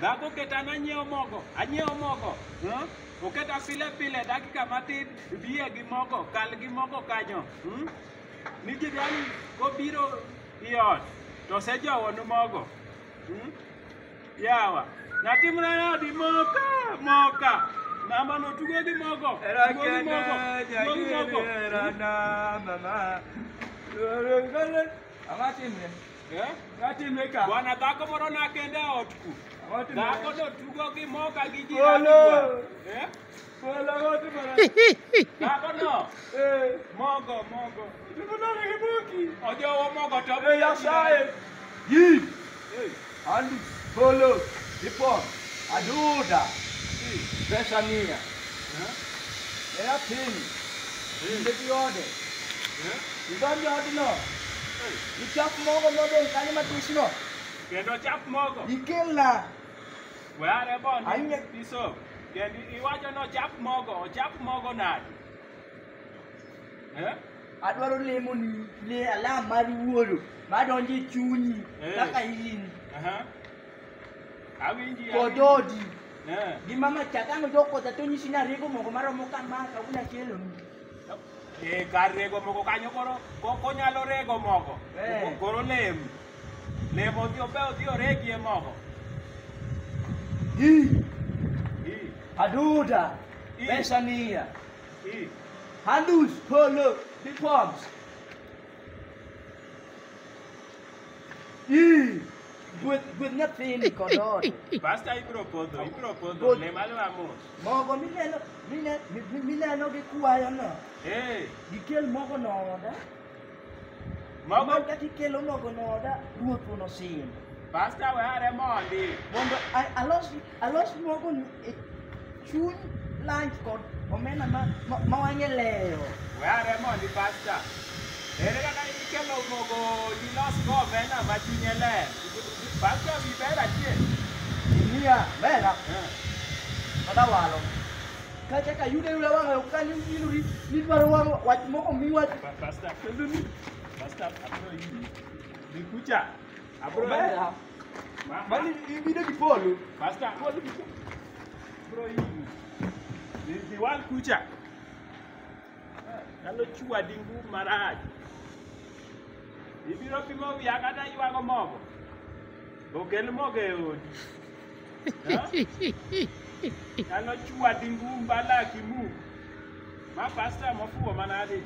Dhako keta nanyiewo mogo, anyiewo mogo. Oketa pile pile dakika matin biye gi mogo, kal gi mogo kanyo. Ni jirani kobiro i ot to osejowonu mogo. Yawa, natimra nadi moka, moka. Mama no tugo gi mogo, tugo gi mogo, tugo gi mogo. Bwana dhako moro nakende e ot ku. Dhako no tugo gi moka gi jirani. Dhako no mogo mogo. Ojowo mogo to Yi. Andu polo ipo aduda. Pesa mia. Era piny. Ndiki ode. Idonjo odno. Ichap mogo modong' kanyo matisno. Kendo chap mogo. Ikelna. We are bondi. Iso. Kendo iwacho no chap mogo, ochap mogo nadi? Adwaro lemoni le alam mar wuoro madonjo e chunyi kaka in. Awinji. Kod odi. Gi mama cha kang' odok kocha to onyisi ni arego mogo maromo kama kawuono akeloni. Kar rego mogo kanyo koro konyalo rego mogo. Koro lem. Lem odhi obe odhi oregie mogo. Aduda. Pesa mia. Handus polo dipoms. Gweth nyathini kod ode. Pastor ibiro podho, lem alema mos. Mogo mineno gi kwayo no. Gikel mogo no oda. Mogo kaka ikelo mogo no oda, ruoth onosim. Pastor we are mondi. Mondo alos mogo ni e chuny lunch kod omena ma wang'e leyo. We are mondi pastor. Ere kaka ikelo mogo dilos go omena ma chunye ler. Pastor wi ber achiel. Miya mera. Kata walo. Kacha ka yude yude wang'e kanyo iluri nidwaro wang'o wach moko miwach. Pastor kendo ni pastor abro yini. Dhi kucha. Abro mera. Mani ibiro gi polo. Pastor polo kucha. Abro yini. Dhi wal kucha. Nyalo chwadi ngum marach. Ibiro pimo wiya kata ywago mogo. Okel mogo e odi. Nyalo chwadi ngum balaki mu. Ma pastor mofuwo manade.